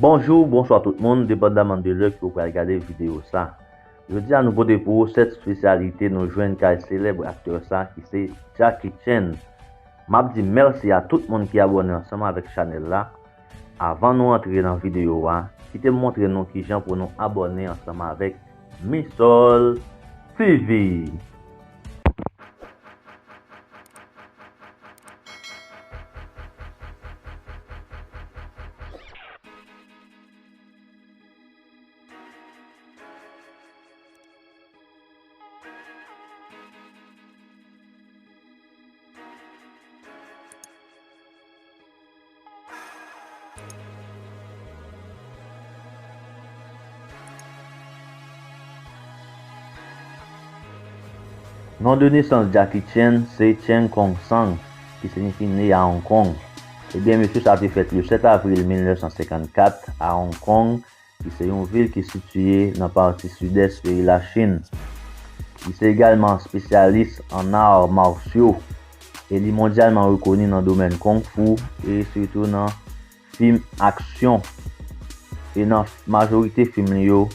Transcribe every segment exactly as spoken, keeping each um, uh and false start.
Bonjou, bonswa tout moun, depandaman de lè ke w pral gade videyo sa. Jodi a nou pote pou ou sèt espesyalite nou jwenn kay selèb aktè sa ki se Jackie Chan. M ap di mèsi a tout moun ki abòne ansanm avèk chanèl la. Avan nou antre nan videyo a, kite m montre nou kijan pou nou abòne ansanm avèk Misol T V. Non de nesans Jackie Chan se Cheng Kong Sang, ki siyifi ne a Hong Kong. Ebyen, mesye sa te fèt le sèt avril mil nèf san senkannkat a Hong Kong, ki se yon vil ki sitiye nan pati sidès peyi Lachin. Li se egalman espesyalis an ar marsyo e li mondyalman rekoni nan domèn kung fu e sitou nan fim aksyon. E nan majorite fim li yo,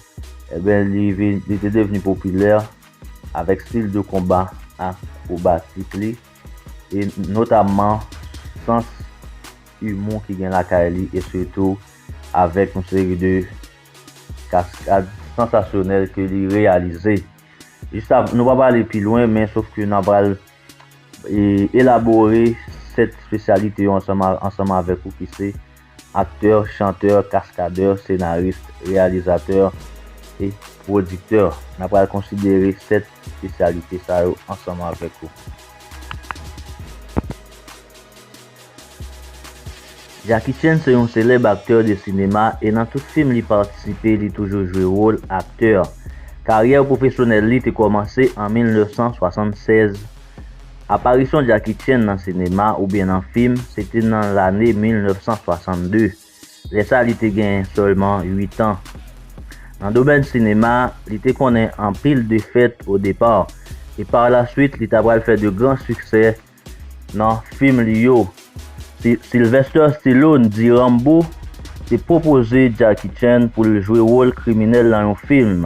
ebyen, li vin, li te devni popilè avèk stil de konba akwobatik li, e notamman sans imou ki gen lakay li, e sitou avèk yon seri de kaskad sansasyonèl ke li reyalize. Jis ap, nou pa prale pi lwen, men sof ke n ap pral e, elabore sèt espesyalite yo ansanm a, ansanm avèk ou, ki se aktè, chantè, kaskadè, senaris, reyalizatè e pwodiktè. N ap pral konsidere sèt espesyalite sa yo ansanm avèk ou. Jackie Chan se yon selèb aktè de sinema e nan tout fim li patisipe, li toujou jwe wòl aktè. Karyè pwofesyonèl li te kòmanse an mil nèf san swasannsèz. Aparisyon Jackie Chan nan sinema oubyen nan fim, se te nan lane mil nèf san swasannde. Lè sa, li te gen sèlman uit an. Nan domèn sinema, li te konnen anpil defèt o depa, e pa la swit, li ta pral fè de gran siksè nan fim li yo. Si-, Sylvester Stallone di Rambo te pwopoze Jackie Chan pou l jwe wòl kriminèl nan yon fim.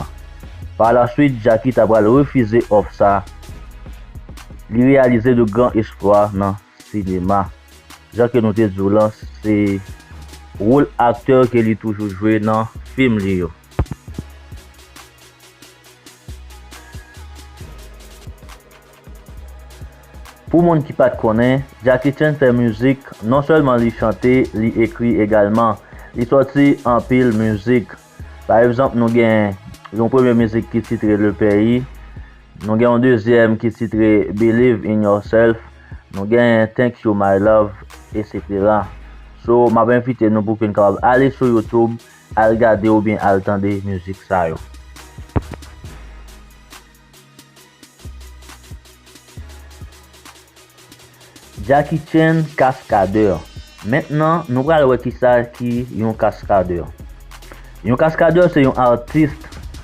Pa la swit, Jackie ta pral refize òf sa. Li reyalize de gran eksplwa nan sinema. Jan ke nou te di w lan, se wòl aktè ke li toujou jwe nan fim li yo. Pou moun ki pa t konnen, Jackie Chan fè mizik, non sèlman li chante, li ekri egalman. Li sòti anpil mizik. Pa egzanp, nou gen yon premye mizik ki titre Le Pays, nou gen yon dezyèm ki titre Believe in Yourself, nou gen Thank You My Love, etsetera. So, m ap envite nou pou ke n kapab ale sou YouTube, al gade oubyen al tande mizik sa yo. Jackie Chan, kaskadè. Mentnan, nou pral wè kisa ki yon kaskadè. Yon kaskadè se yon atis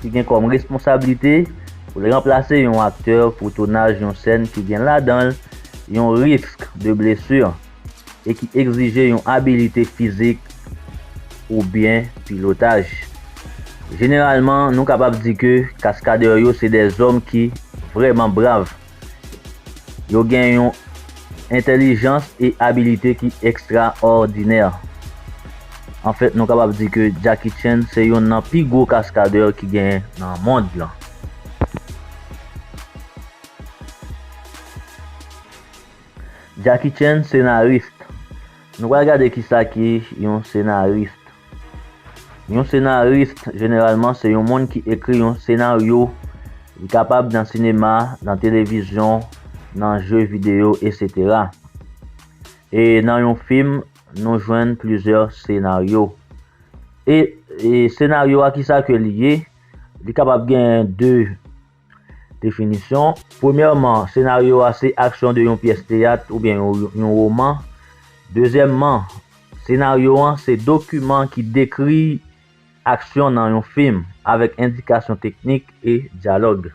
ki gen kòm responsablite pou l ranplase yon aktè pou tounaj yon sèn ki gen ladan l yon risk de blesi e ki egzije yon abilite fizik oubyen pilotaj. Jeneralman, nou kapab di ke kaskadè yo se de zòm ki vrèman brav. Yo gen yon entèlijans e abilite ki ekstraòdinè. Anfèt, nou kapab di ke Jackie Chan se youn nan pi gwo kaskadè ki genyen nan mond lan. Jackie Chan, senaris. Nou pral gade kisa ki yon senaris. Yon senaris, jeneralman, se yon moun ki ekri yon senaryo. Li kapab nan sinema, nan televizyon, nan je videyo, etsetera. E nan yon fim, nou jwenn plizyè senaryo. E, e senaryo a, kisa ke li ye? Li kapab gen de definisyon. Premyèman, senaryo a se aksyon de yon pyès teyat oubyen yon, yon woman. Dezyèmman, senaryo an se dokiman ki dekri aksyon nan yon fim avèk endikasyon teknik e dyalòg.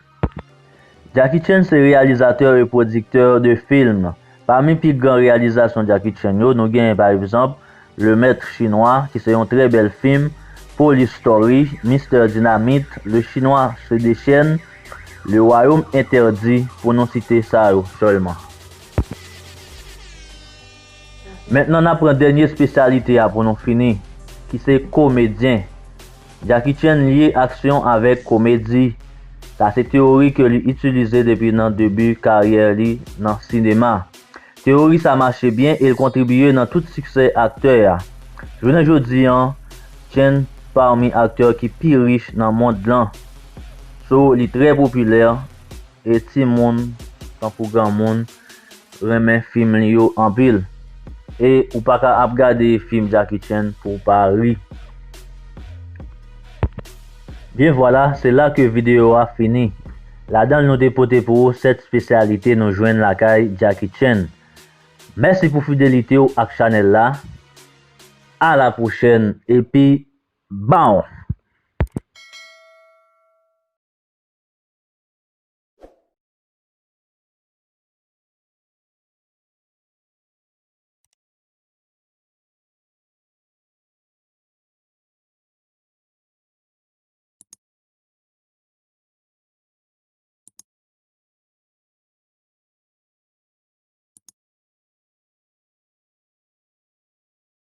Jackie Chan se reyalizatè e pwodiktè de fim. Pami pi gran reyalizasyon Jackie Chan yo, nou gen, pa egzanp, Le Maître Chinois, ki se yon trè bèl fim, Police Story, Mister Dynamite, Le Chinois se déchaîne, Le Royaume Interdit, pou nou site sa yo sèlman. Mentnan, n ap pran dènye espesyalite a pou nou fini, ki se komedyen. Jackie Chan lye aksyon avèk komedi. Sa se teyori ke li itilize depi nan debi karyè li nan sinema. Teyori sa mache byen e l kontribiye nan tout siksè aktè a. Jounen jodi an, Chan pami aktè ki pi rich nan mond lan. So, li trè popilè e timoun tankou granmoun renmen fim li yo anpil. E ou pa ka ap gade fim Jackie Chan pou w pa ri. Byen vwala, se la ke videyo a fini. Ladan l nou te pote pou ou sèt espesyalite nou jwenn lakay Jackie Chan. Mèsi pou fidelite w ak chanèl la. A la pwochèn epi baw!